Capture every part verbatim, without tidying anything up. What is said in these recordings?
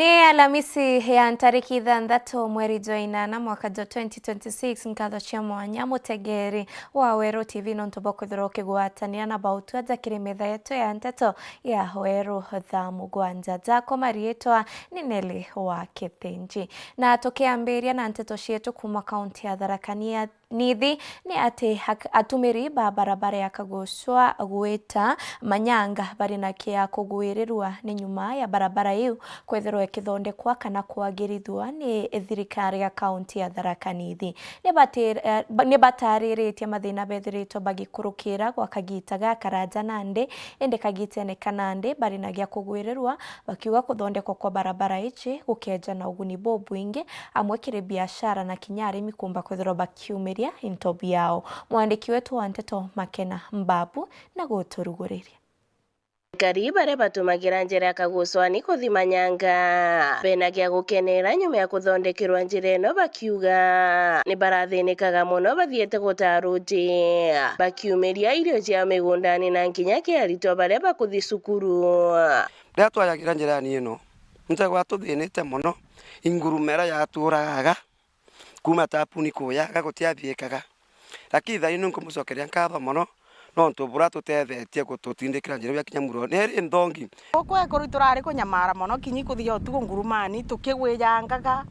Ni Alamisi ya ntariki ithanthatu mweri jwa inana mwaka jwa twenty twenty-six. Nkatho cia mwanya mutegeri wa Weru T V nontu bwa kwithirwa ukigwatanira na bautua ja kiri metha yetu ya nteto ya Weru thaa mugwanja. Jakwa mariitwa ni Nelly wa Kithinji. Na tukiambiria na nteto cietu kuma kaunti ya Tharaka Nithi, ni ati hak-, atumiri ba barabara ya Kagucwa gwita Manyanga bari na kia kugwirirua ni nyuma ya barabara iu kwithirwa ikithondekwa kana kwagirithua ni thirikari ya kaunti ya Tharaka Nithi. Ni batir-, eh, ba-, ni batariritie mathina bethiritwe bagikurukira gwa kagita gakaraja nandi, indi kagitene ka nandi bari na gia kugwirirua, bakiuga kuthondekwa kwa barabara iji gukeja na uguni bubwingi, amwe kiri biashara na kinya arimi kumba kwithirwa bakiumiria into biao. Mwandiki wetu wa nteto Makena Mbabu na guturuguriria. Aikari baria batumagira njira ya Kagucwani kuthi Manyanga bena gia gukenera nyuma ya kuthondekerwa njira ino, bakiuga ni barathinikaga mono bathiete gutaa ruji, bakiumiria irio ciao migundani na kinya ki aritwa baria bakuthi cukuru. Riria twajagira njirani ino, ntegwa tuthinite mono, inguruma iria yaturaga aga, kuma tapuni kuya aga gutiathiikaga. Lakini thaa ino nkumucokeria nkatho mono, nontu buria tutethetie gututindikira njira iria kinya muro. Neri nthongi. Guku ekuru turari kunyamara mono, kinya ikuthia utuku ngurumani, tukigwijangaga.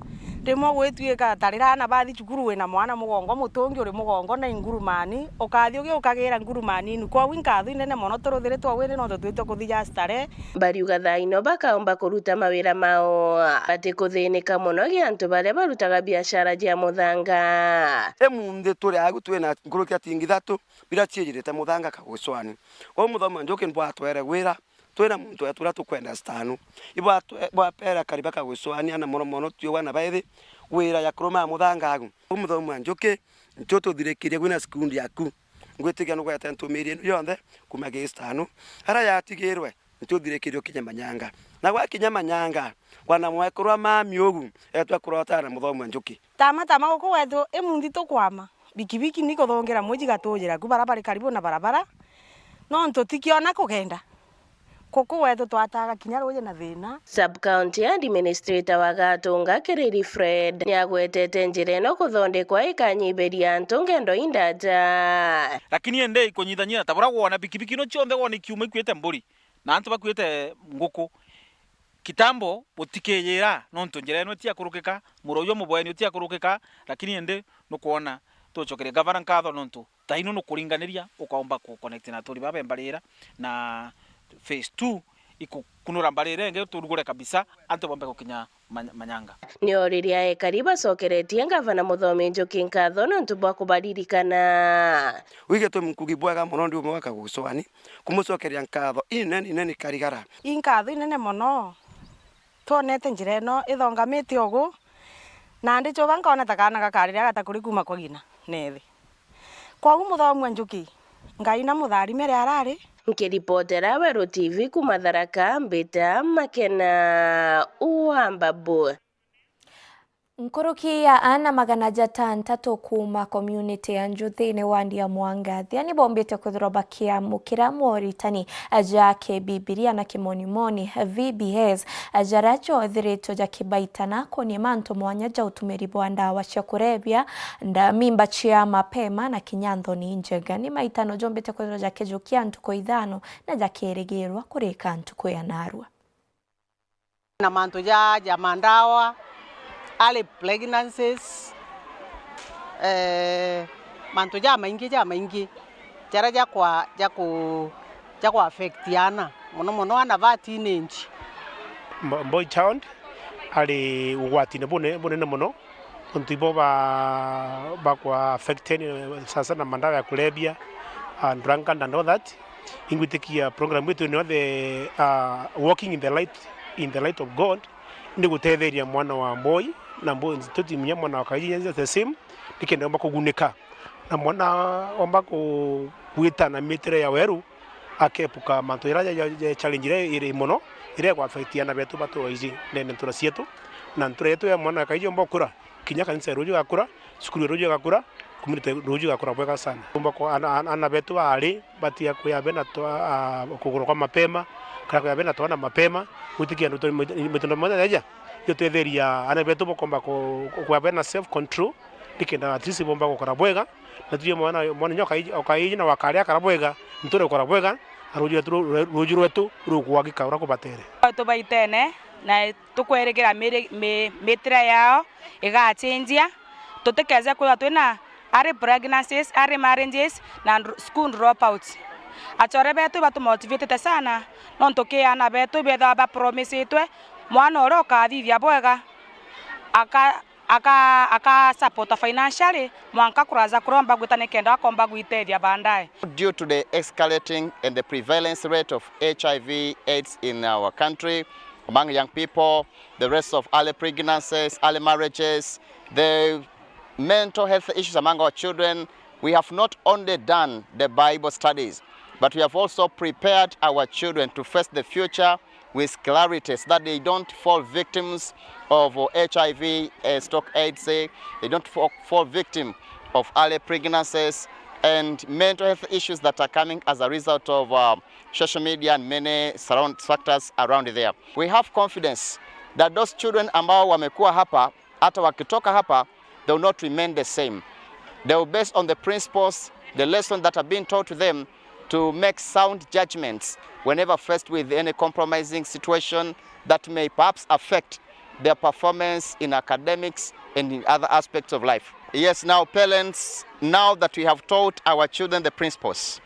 Rimwe gwituika ta riria ana bathi cukuru, wina mwana mugongo, mutungi uri mugongo na ingurumani, ukathi ugiukagira ngurumani inu. Kwou inkatho inene mono turuthiritwe wiri nontu twitwe kuthija starehe. Bariuga thaa ino bakaomba kuruta mawira mao, batikuthinika mono gi antu baria barutaga biashara cia muthanga. Imunthi turi agu twina nkuruki ya tingi ithatu biria ciijirite muthanga Kagucwani. Uu muthomi wa Njuki nibwatwere wira, twina muntu wetu uria tukwenda stanu. Ibwatwe-, bwapera kariba Kagucwani ana mono mono tio bana baithi wira ya kuruma muthanga agu. Uu muthomi wa Njuki, ntu tuthirikirie gwina sikundi yaku. Ngwitikia nugwete ntumiri inu yonthe kuma gi stanu. Ara yatigirwe, ntu thirikirie ukinye Manyanga. Na gwakinya Manyanga, wana mwekuru wa mami ugu, etwa kurota na muthomi wa Njuki. Tama, tama guku gwetu, imunthi tukwama. Bikibiki ni kuthongera mwi jigatujira ku bara bari karibu na barabara. Nontu tikiona kugenda. Guku gwetu twataga kinya ruji na thina. Sub-County Administrator wa Gatunga Kiriri Fred niagwetete njira ino kuthondekwa ikanyibiria antu ngendo indaja. Lakini indi ikunyithanyitha ta buria wona bikibiki ino cionthe wona ikiuma ikuite mburi na antu bakuite nguku. Kitambo butikijira, nontu njira ino itiakurukika, muro uyu mubweni utiakurukika, lakini indi nukwona tucokerie gavana nkatho nontu thaa ino nukuringaniria, ukaomba ku connect na aturi baba mbarira, na phase two ikukunura mbarira ingi turugure kabisa, antu bombe gukinya Many-, Manyanga. Nio riria ekari bacokeretie ngavana Muthomi Njuki nkatho nontu bwa kubaririkana. Wi gitumi nkugi bwega mono ndi umwe wa Kagucwani, kumucokeria nkatho inene inene karigara. I nkatho inene mono, twonete njira ino ithongamite ugu, na ndicuba nkona ta kaana gakarira gata kuri kuma kwa ng'ina nethi. Kwou Muthomi wa Njuki, Ngai na mutharime ria arari. Nkiripotera Weru T V kuma Tharaka, mbita Makena wa Mbabu. Nkuruki ya aana magana jatantatu kuuma community ya Njuthini wandi ya Mwangathia ni bombite kwithirwa bakiamukira moritani ja kibibilia na kimonimoni, V B S, jaria jothiritwe jakibaitana kuni mantu mwanya ja utumiri bwa ndawa cia kurebia, nda-, mimba cia mapema na kinya nthoni injega. Ni maitano jombite kwithirwa jakijukia ntuku ithano na jakirigirwa kurika ntuku ya narua. Na mantu ja, ja mandawa, early pregnancies, eh, mantu jamaingi, jamaingi, jaria jakwa, jaku-, jakwa affect ana, mono mono ana ba teenage. Mbo-, boy child ari ugwatine bune-, bunene mono, nontu ibo ba-, bakwa affected, eh, sana sana na mandawa ya kulevya, ah, drunkard and all that. Ingwitikia program yetu ni the, ah, walking in the light, in the light of God. Ni gutetheria mwana wa boy, na boy, tutimunya mwana wa kaiji the same, nikenda omba kugunika. Na mwana omba ku-, gwita na mitire ya weru, akepuka mantu ira ya, ya, ya challenge ira iri mono, ira igwa affect ana betu baturaiji ndene ntura cietu, na ntura yetu ya mwana wa kaiji omba gukura, kinya kanisa ruju gakura, cukuru ruju gakura, Community ruuju igakura bwega sana. Kumba kwa ana, ana, ana betu baari batia kuya bena twa, a, kugurwa kwa mapema, kana kuya bena twana mapema, gwitikia andu twa mitundo mwana jaja, yo twetheria ana betu bokomba ku, ku, kuya bena self control, nikenda at least bomba gukora bwega, na tuye mwana, mwana nyoka iji, okaiji na wakari akara bwega, nture gukora bwega, na ruuju rwetu ru-, ru-, ruuju rwetu rugwagika ura kubatere. Tubaitene, na tukwirigira miri-, mi-, mitire yao igacenjia, tutikeze kwithirwa twina early pregnancies, early marriages na dr-, school dropouts. Achore betu batumotivatite sana, nontu ki aana betu bethirwa bapromisitwe mwana uria ukathithia bwega, aka-, aka-, akasupporta financially, mwanka kuraja kuria omba gwita nikenda akomba gwitethia baadaye. Due to the escalating and the prevalence rate of H I V AIDS in our country, among young people, the rates of early pregnancies, early marriages, the mental health issues among our children, we have not only done the Bible studies, but we have also prepared our children to face the future with clarity so that they don't fall victims of H I V, uh, stroke AIDS, eh, they don't fall, fall victim of early pregnancies and mental health issues that are coming as a result of, uh, social media and many surround factors around there. We have confidence that those children ambao wamekuwa hapa, hata wakitoka hapa, they will not remain the same. They will, based on the principles, the lessons that have been taught to them, to make sound judgments whenever faced with any compromising situation that may perhaps affect their performance in academics and in other aspects of life. Yes, now parents, now that we have taught our children the principles,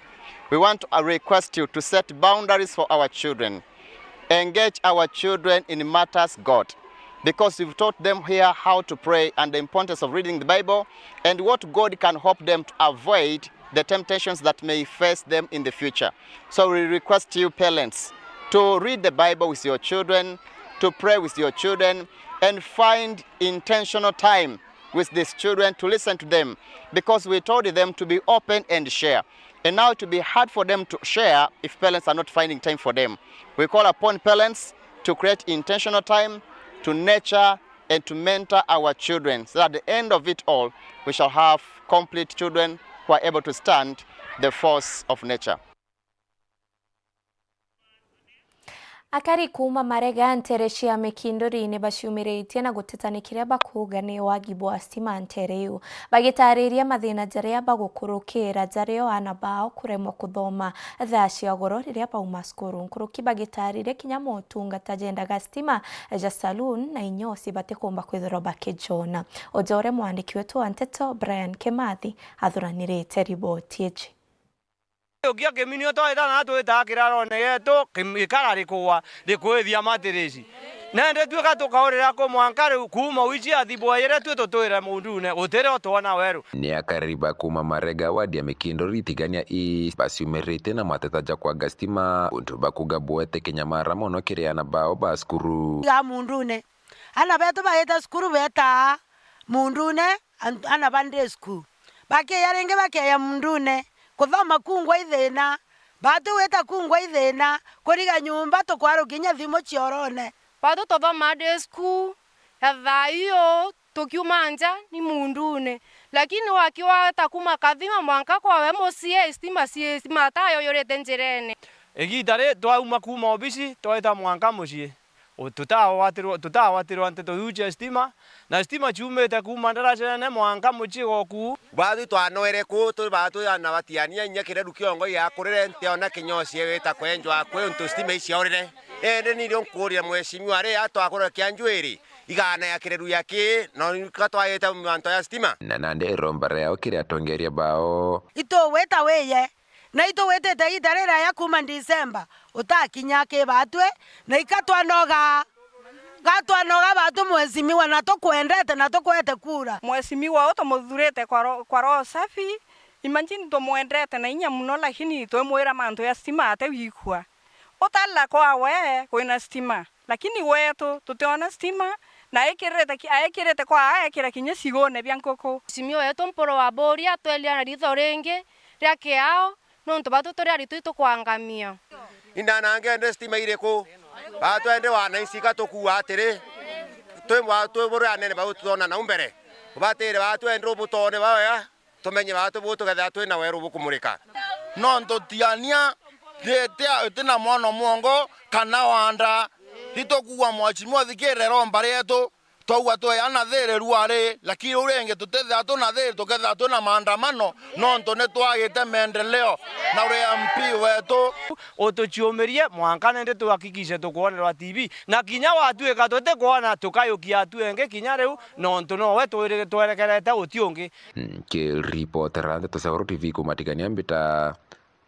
we want to, uh, request you to set boundaries for our children. Engage our children in matters God, because we've taught them here how to pray and the importance of reading the Bible and what God can help them to avoid the temptations that may face them in the future. So we request you parents to read the Bible with your children, to pray with your children, and find intentional time with these children to listen to them, because we told them to be open and share. And now it will be hard for them to share if parents are not finding time for them. We call upon parents to create intentional time to nurture and to mentor our children, so that at the end of it all, we shall have complete children who are able to stand the force of nature. Akari kuuma Marega nteere cia Mikinduri ni baciumiritie na guteta ni kiria bakuuga ni wagi bwa stima nteere iu, bagitaariria mathina jaria bagukurukira jario aana bao kuremwa kuthoma thaa cia ugoro riria bauma cukuru. Nkuruki bagitaariria kinya motungata jendaga stima ja saloon na inyosi batikumba kwithirwa bakijona. Uja uria mwandiki wetu wa nteto Brian Kimathi athuranirite riboti iji. Ukio kimini utwaita na twitaga kirarone gietu, kim-, gikara rikugwa, rikwithia matirisi. Nende tuika tukaurira ku mwanka riu, kuuma wici athibwa ire twi tutwire mundune, gutiri utwona weru. Ni akari ba kuuma Marega, wadi ya Mikinduri, Tigania East, baciumirite na mateta ja kwaga stima, untu bakuga bwete kinyamara mono kiri aana bao ba cukuru. Ga mundune. Aana betu baita cukuru betaa mundune, an-, aana ba day school. Bakiya ringi bakeya mundune. Kuthoma kungwa i thina. Batu gwita kungwa i thina. Kuriga nyumba tukwarukia kinya thimu ciorone. Batu tuthoma day school ya thaa iyo tukiuma nja ni mundune. Lakini wakiwata kuma Kathima mwanka kwawe mucii, stima ci-, stima taa yoyurite njirene. Igita ri twauma kuma obici twaita mwanka mucii. U-, tutagwatirwa, tutagwatirwa nteto iu cia stima, na stima ciumite kuuma ndaracenene mwanka mucii goku. Batwi twanoere kuu, turi batwi aana batiania, inya kireru kiongo giakurire, ntiona kinyocie gita kwenjwa akui untu stima iciaurire. Indi ni rio nkuuria mheshimiwa, ri atwakurire kia njuiri, igaana ya kireru ya ki, no nika twagite mantu ya stima? Na nandi iromba riao kiri atongeria bao. Itugwita wiye. Na itugwitite igiita riraya kuuma December utakinya ki batwi, na ika twanoga, gatwanoga batwi mheshimiwa, na tukwendete na tukwete kura. Mheshimiwa uu tumuthurite kwa ro-, kwa roho safi. Imagine tumwendete na inya muno, lakini twimwira mantu ya stima ati wikua. Utalila kwawe kwina stima. Lakini gwetu tutiona stima, na ekirite ki-, aekirite kwa aekira kinya cigune bia nkuku. Mheshimiwa wetu Mpuru wa Buri atwelia na ritho ringi ria kiao, nontu batu turi aritwa itukwangamia. Indanangende stima iriku? Batwende wananchi ka tukua atiri, twi mwa-, twi buri anene bau tutona nau mbere. Ubatire batwende ubutone bawea. Tumenye baatwi buu tukethira twina weru bukumurika. Nontu tiania iti, iti na mwono mwongo kana wanda. Itukuuga mheshimiwa thikirire romba rietu, twauga twi ana thiri ruari, lakini riu ringi tutithira twina thiri, tukethira twina maandamano, nontu ni twagite maendeleo na uri M P wetu. Utuciumirie mwanka nindi tuhakikishe tukwonerwa T V, na kinya gwatuika tutikwona, tukayukia atu engi kinya riu, nontu nowe twiri-, twerekerete uti ungi. Nkiripotera Ndeto cia Weru T V kuuma Tigania, mbita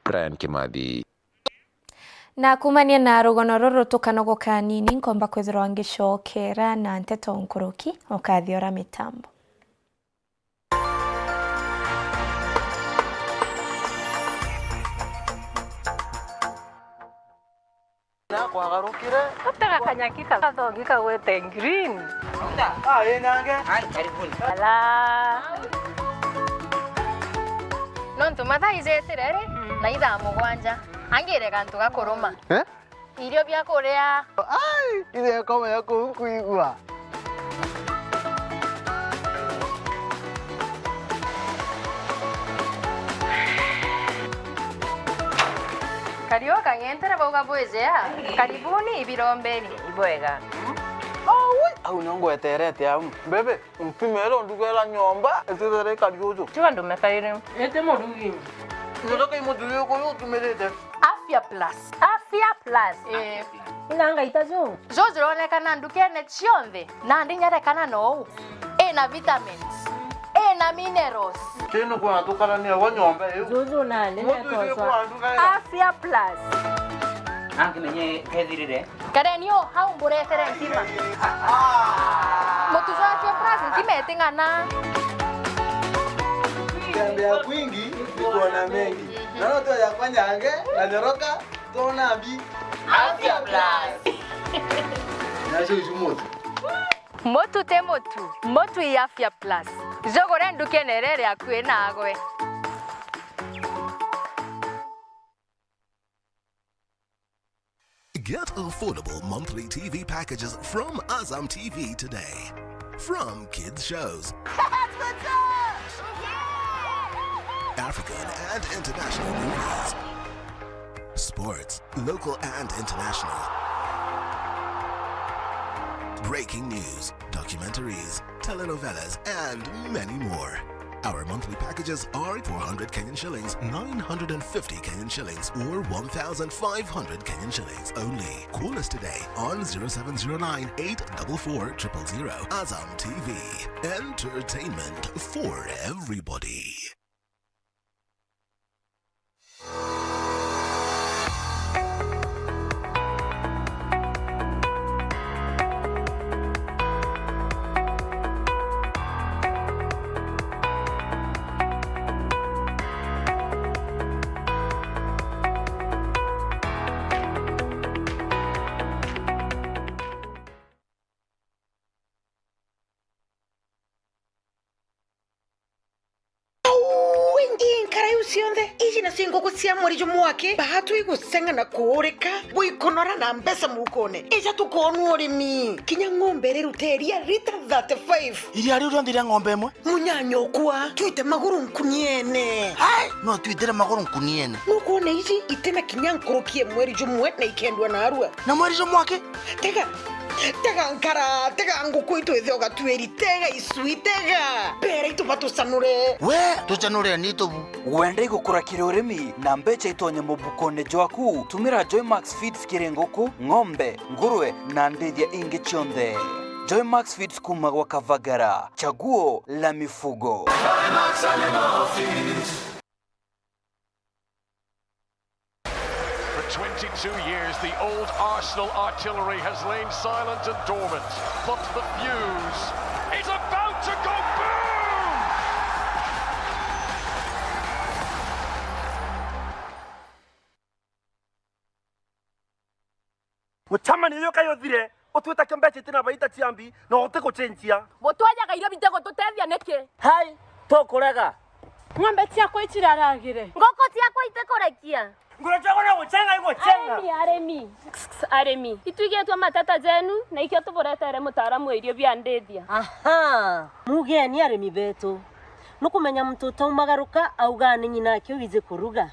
Brian Kimathi. Na kuumania na rugono ruru tukanogoka anini, nkomba kwithirwa ngicokera na nteto nkuruki, ukathiora mitambo. Na kwagarukire. Utega kanyaki ka-, gathogi kagwete green. Ah, ii nange. Ala. Nontu mathaa ijitire ri, na ithaa mugwanja. Angire gantu ga kuruma. Eh? Irio bia kuria. Ai, ithe komenya kuu nkwigua. Kariu kang'entere bauga bwijea. Karibuni ibirombeni. Ibwega. Aui, au nio ngweterete au. Bebe, mpimere ndugera nyomba, itithere ikari juju. Tiga ndume kairi. Ite murugi. Ndoka imuthuri uyu utumirite. Afya Plus. Afya Plus. Eh. Ina ngaita ju. Ju jironekana ndukene cionthe, nandi nyerekana nou. Ina vitamins. Ina minerals. Kinu kwa tukarania wa nyomba iu. Juju nani. Mutu isi kwa nduga. Afya Plus. Angimenye kethirire. Kareni o hau mburetere ntima. Mutu jwa Afya Plus ntima iting'ana. Tembea kwingi ni kuona mengi. Naona tu ya kwanyange na nyoroka, tuona mbi. Afya Plus. Nacio icu mutu. Mutu ti mutu, mutu i Afya Plus. Jugure ndukene iria iri akui nagwe. Get affordable monthly T V packages from Azam T V today. From kids shows, African and international movies, sports, local and international, breaking news, documentaries, telenovelas, and many more. Our monthly packages are four hundred Kenyan shillings, nine hundred and fifty Kenyan shillings, or one thousand five hundred Kenyan shillings only. Call us today on zero seven zero nine, eight four four, triple zero. Azam T V, entertainment for everybody. Au, ingi nkara iu cionthe, iji nacio nguku cia mweri jumwe aki, baatwi guceng'a na kuurika, bwikunora na mbeca mukone. Ija tukoonua urimi. Kinya ng'ombe iriruta iria lita thirty-five. Iria riu rionthe ria ng'ombe imwe? Munyanya ukwa, twite maguru nkuniene. Hai! No twitire maguru nkuniene. Nukwona iji itina kinya nkuruki ya mweri jumwe na ikendua narua. Na mweri jumwe aki? Tega, tega nkara, tega nguku itu ithe ugatuiri, tega icui, tega. Mbere itu batucanure. We, tucanure ni tubu. Wenda igukura kiri urimi na mbeca itonye mubukone jwaku? Tumira Joymax Feeds kiri nguku, ng'ombe, ngurwe na ndithia ingi cionthe. Joymax Feeds kuma gwa Kavagara, chaguo la mifugo. For twenty-two years, the old Arsenal artillery has lain silent and dormant, but the fuse is about to go boom! Mucemanio uyu kai uthire, utwitakia mbeca itina baita cia mbi, na utigucenjia. Butwajaga irio bitigututethia niki? Hai, tukurega. Ng'ombe ciakwa iciraragire. Ngoko ciakwa itikurekia. Nguru ciakwa no gucenga igucenga. Arimi, arimi. Arimi. Itwigitwe mateta jenu, na ikio tuburetere mutaaramu wa irio bia ndithia. Aha. Mugeni arimi betu. Nukumenya muntu utaumagaruka augaa ni nyina ake wiji kuruga.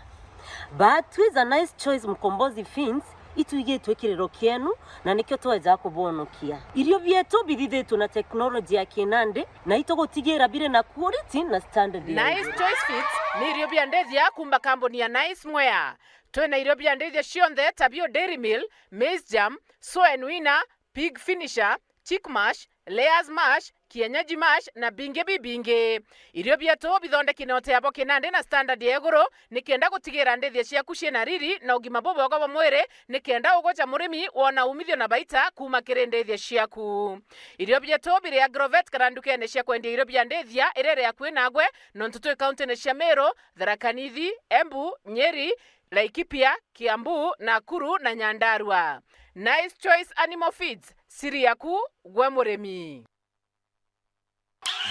But twi ja Nice Choice Mkombozi Feeds, itwigitwe kiriro kienu, na nikio tweja kubonokia. Irio bietu bithithitwe na teknoloji ya kinandi, na itugutigira biri na quality na standard ya Nice iguru. Choice Feeds ni irio bia ndithia kuuma kambuni ya Nice Mwea. Twina irio bia ndithia cionthe ta bio Dairy Meal, Maize Germ, Soen Winner, Pig Finisher, Chick Mash, Layers Mash, Kienyeji Mash na bingi bibingi. Irio bietu bithondeki na uteabo kinandi na standard ya iguru, nikenda gutigira ndithia ciaku ciina riri na ugima bubwega bwa mwiri, nikenda ugoja murimi wona umithio na baita kuuma kiri ndithia ciaku. Irio bietu biri Agrovet kana ndukene cia kwendia irio bia ndithia iria iri akui nagwe, nontu twi kauntine cia Meru, Tharaka Nithi, Embu, Nyeri, Laikipia, Kiambu, Nakuru na Nyandarua. Nice Choice Animal Feeds, siri yaku gwe murimi.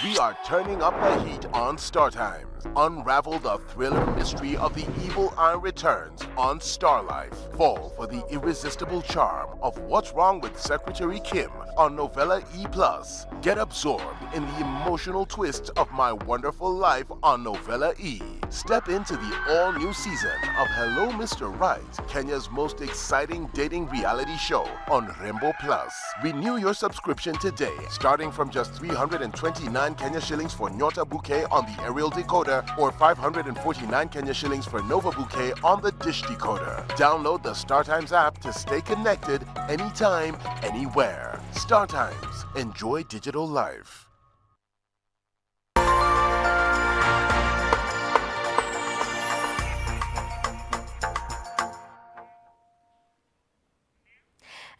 We are turning up the heat on Star Times. Unravel the thriller mystery of the evil eye returns on Star Life. Fall for the irresistible charm of What's Wrong with Secretary Kim on Novella E plus. Get absorbed in the emotional twist of My Wonderful Life on Novella E. Step into the all-new season of Hello Mister Right, Kenya's most exciting dating reality show on Rembo Plus. Renew your subscription today, starting from just three hundred and twenty-nine Kenya shillings for Nyota Bouquet on the aerial decoder or five hundred and forty-nine Kenya shillings for Nova Bouquet on the dish decoder. Download the StarTimes app to stay connected anytime, anywhere. StarTimes. Enjoy digital life.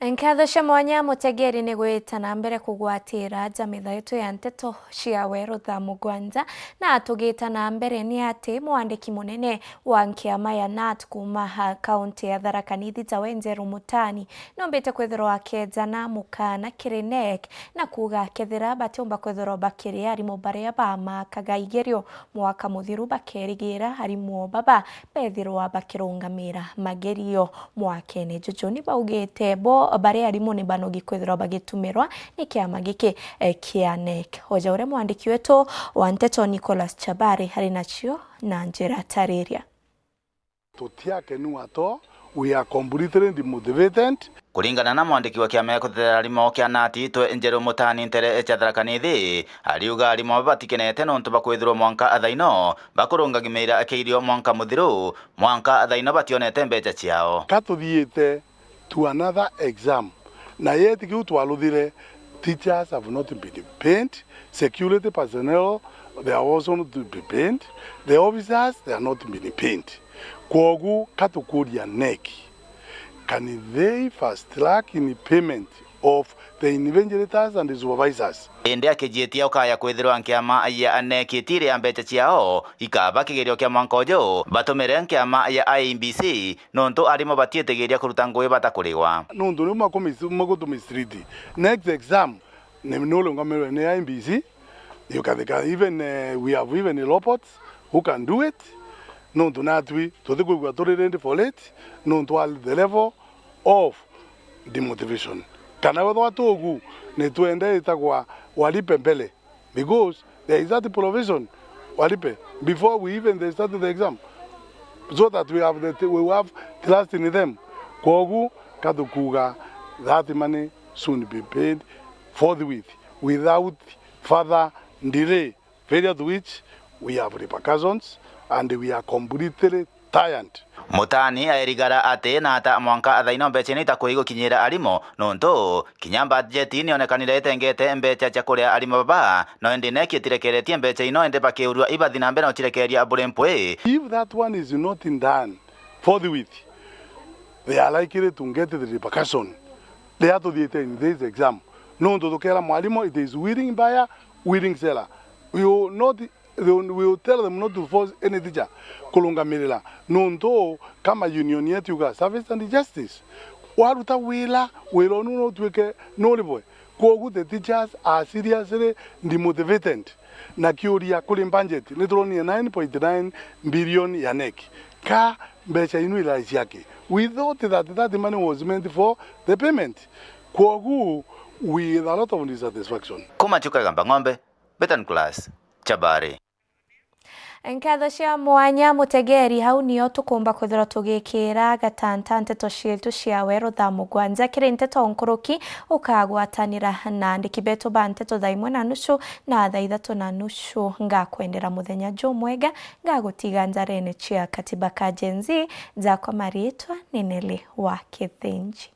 Nkatho cia mwanya, mutegeri, ni gwita na mbere kugwatira jamitha yetu ya nteto cia Weru thaa mugwanja, na tugita na mbere ni ati mwandiki munene wa nkiama ya nat kuuma ha kaunti ya Tharaka Nithi, tawe Njeru Mutani, nombite kwithirwa akejana mukana kiri nec na kuuga kethira batiumba kwithirwa bakiri arimu baria bamakaga igerio mwaka muthiru, bakerigira arimu o baba bethirwa bakirungamira magerio mwakene juju. Ni baugite bo bari arimu ni banogi kwithirwa bagitumirwa ni kiama giki, eh, kia nec. Oja uria mwandiki wetu wa nteto Nicholas Chabari ari nacio na njira tariria. Tutiakenu at all, we are completely demotivated. Kuringana na mwandiki wa kiama gia kutetera arimu kia nat, tawe Njeru Mutani ntere cia Tharaka Nithi, ariuga arimu aba batikenete nontu bwa kwithirwa mwanka thaino bakurungamira kigerio mwanka muthiru, mwanka thaino bationete mbeca ciao. Ka tuthiite to another exam. Na yet kiu twaruthire, teachers have not been paid, security personnel, they are also not to be paid, the officers, they are not being paid. Kwogu ka tukuria nec, can they fast track in payment of the invigilators and the supervisors? Indi akijitia ukaya kwithirwa nkiama ya nec itiri ya mbeca ciao ikaba kigerio kia mwanka uju, batumire nkiama ya I E B C nontu arimu batiitigiria kuruta ngugi batakurigwa. Nontu niu makumis-, magutumislead. Next exam ni, ni urungamirwe ni I E B C. You can, they can even, eh, we have even robots who can do it. Nontu natwi tutikwigua turi ready for it, nontu at the level of demotivation. Kana wethwa tugu, ni twende itagwa walipe mbele. Because there is that provision, walipe before we even they start the exam, so that we have the, we have trust in them. Kwogu, ka tukuga that money should be paid forthwith without further delay, failure to which we have repercussions and we are completely tired. Mutani aerigara ati na ata mwanka thaino mbeca ino itakwigua gukinyira arimu, nontu kinya budget nionekanire itengete mbeca cia kuria arimu baba, no indi nec itirekeretie mbeca ino, indi bakiurua ibathi na mbere na gucirekeria buri mpwi. If that one is not done forthwith, they are likely to get the repercussion. Riria tuthiite in this exam, nontu tukera mwarimu, it is willing buyer, willing seller. We will not They will, we will tell them not to force any teacher kurungamirira, nontu kama union yetu yuga service and justice. Waruta wira, wira unu no utuike nuribwe. Kwogu the teachers are seriously demotivated. Na kiuria kuri budget, nituronire nine point nine billion ya nec. Ka mbeca inu irari ciake? We thought that that money was meant for the payment. Kwogu with a lot of dissatisfaction. Kuma Chuka Gamba Ng'ombe, Betan Class, Chabari. Nkatho cia mwanya, mutegeri. Hau nio tukumba kwithirwa tugikira gatanta nteto cietu cia weru thaa mugwanja. Kiri nteto nkuruki, ukagwatanira na andiki betu ba nteto thaa imwe na nusu na thaa ithatu na nusu. Ngakwendera muthenya jumwega, ngagutiga njarene cia Katiba ka Gen Z. Jakwa maritwa ni Nelly wa Kithinji.